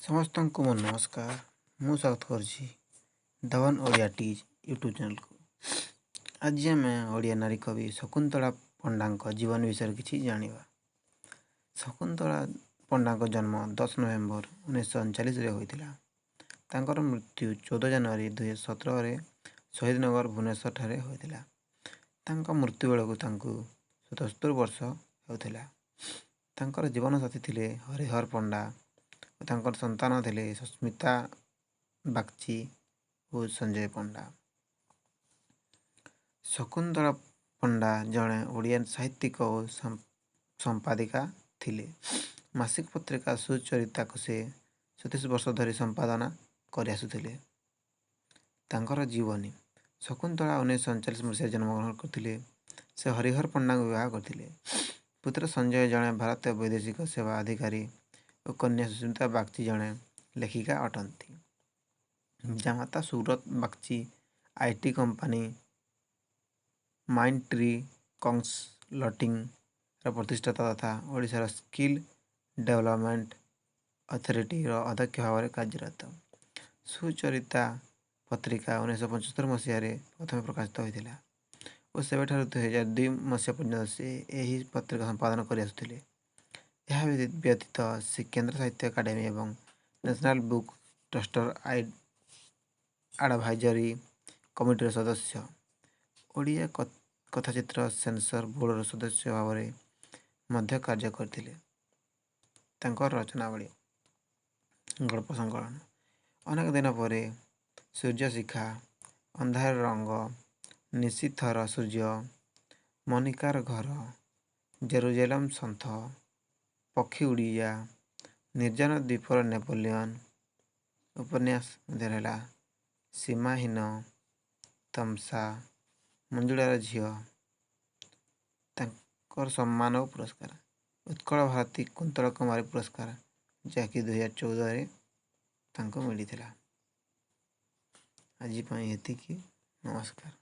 ସମସ୍ତଙ୍କୁ ମୋ ନମସ୍କାର। ମୁଁ ସ୍ୱାଗତ କରୁଛି ଧବନ ଓଡ଼ିଆ ଟିଜ୍ ୟୁଟ୍ୟୁବ୍ ଚ୍ୟାନେଲକୁ। ଆଜି ଆମେ ଓଡ଼ିଆ ନାରୀ କବି ଶକୁନ୍ତଳା ପଣ୍ଡାଙ୍କ ଜୀବନ ବିଷୟରେ କିଛି ଜାଣିବା। ଶକୁନ୍ତଳା ପଣ୍ଡାଙ୍କ ଜନ୍ମ 10 ନଭେମ୍ବର 1939ରେ ହୋଇଥିଲା। ତାଙ୍କର ମୃତ୍ୟୁ 14 ଜାନୁଆରୀ 2017ରେ ଶହୀଦନଗର, ଭୁବନେଶ୍ୱରଠାରେ ହୋଇଥିଲା। ତାଙ୍କ ମୃତ୍ୟୁ ବେଳକୁ ତାଙ୍କୁ 77 ବର୍ଷ ହେଉଥିଲା। ତାଙ୍କର ଜୀବନସାଥୀ ଥିଲେ ହରିହର ପଣ୍ଡା ଓ ତାଙ୍କର ସନ୍ତାନ ଥିଲେ ସସ୍ମିତା ବାଗ୍ଚୀ ଓ ସଞ୍ଜୟ ପଣ୍ଡା। ଶକୁନ୍ତଳା ପଣ୍ଡା ଜଣେ ଓଡ଼ିଆ ସାହିତ୍ୟିକ ଓ ସମ୍ପାଦିକା ଥିଲେ। ମାସିକ ପତ୍ରିକା ସୁଚରିତାକୁ ସେ 37 ବର୍ଷ ଧରି ସମ୍ପାଦନା କରିଆସୁଥିଲେ। ତାଙ୍କର ଜୀବନୀ। ଶକୁନ୍ତଳା 1939 ମସିହାରେ ଜନ୍ମଗ୍ରହଣ କରିଥିଲେ। ସେ ହରିହର ପଣ୍ଡାଙ୍କୁ ବିବାହ କରିଥିଲେ। ପୁତ୍ର ସଞ୍ଜୟ ଜଣେ ଭାରତୀୟ ବୈଦେଶିକ ସେବା ଅଧିକାରୀ ଓ କନ୍ୟା ସୁସ୍ମିତା ବାଗ୍ଚୀ ଜଣେ ଲେଖିକା ଅଟନ୍ତି। ଜାମାତା Subrata Bagchi IT company Mindtree କନସଲ୍ଟିଂର ପ୍ରତିଷ୍ଠାତା ତଥା ଓଡ଼ିଶାର ସ୍କିଲ୍ ଡେଭଲପମେଣ୍ଟ ଅଥରିଟିର ଅଧ୍ୟକ୍ଷ ଭାବରେ କାର୍ଯ୍ୟରତ। ସୁଚରିତା ପତ୍ରିକା 1975 ମସିହାରେ ପ୍ରଥମେ ପ୍ରକାଶିତ ହୋଇଥିଲା ଓ ସେବେଠାରୁ 2002 ମସିହା ପର୍ଯ୍ୟନ୍ତ ସେ ଏହି ପତ୍ରିକା ସମ୍ପାଦନା କରିଆସୁଥିଲେ। ଏହା ବ୍ୟତୀତ ସେ କେନ୍ଦ୍ର ସାହିତ୍ୟ ଏକାଡେମୀ ଏବଂ ନ୍ୟାସନାଲ୍ ବୁକ୍ ଟ୍ରଷ୍ଟର ଆଡଭାଇଜରୀ କମିଟିର ସଦସ୍ୟ। ଓଡ଼ିଆ କଥାଚିତ୍ର ସେନ୍ସର ବୋର୍ଡ଼ର ସଦସ୍ୟ ଭାବରେ ମଧ୍ୟ କାର୍ଯ୍ୟ କରିଥିଲେ। ତାଙ୍କର ରଚନାବଳୀ। ଗଳ୍ପ ସଂକଳନ: ଅନେକ ଦିନ ପରେ, ସୂର୍ଯ୍ୟଶିଖା, ଅନ୍ଧାର ରଙ୍ଗ, ନିଶୀଥର ସୂର୍ଯ୍ୟ, ମନିକାର ଘର, ଜେରୁଜେଲମ ସନ୍ଥ, ପକ୍ଷୀ ଉଡ଼ିଯା, ନିର୍ଜନ ଦ୍ୱୀପର ନେପୋଲିୟନ। ଉପନ୍ୟାସ ମଧ୍ୟରେ ହେଲା ସୀମାହୀନ, ତମସା, ମଞ୍ଜୁଳାର ଝିଅ। ତାଙ୍କର ସମ୍ମାନ ଓ ପୁରସ୍କାର: ଉତ୍କଳ ଭାରତୀ କୁନ୍ତଳ କୁମାରୀ ପୁରସ୍କାର, ଯାହାକି 2014ରେ ତାଙ୍କୁ ମିଳିଥିଲା। ଆଜି ପାଇଁ ଏତିକି। ନମସ୍କାର।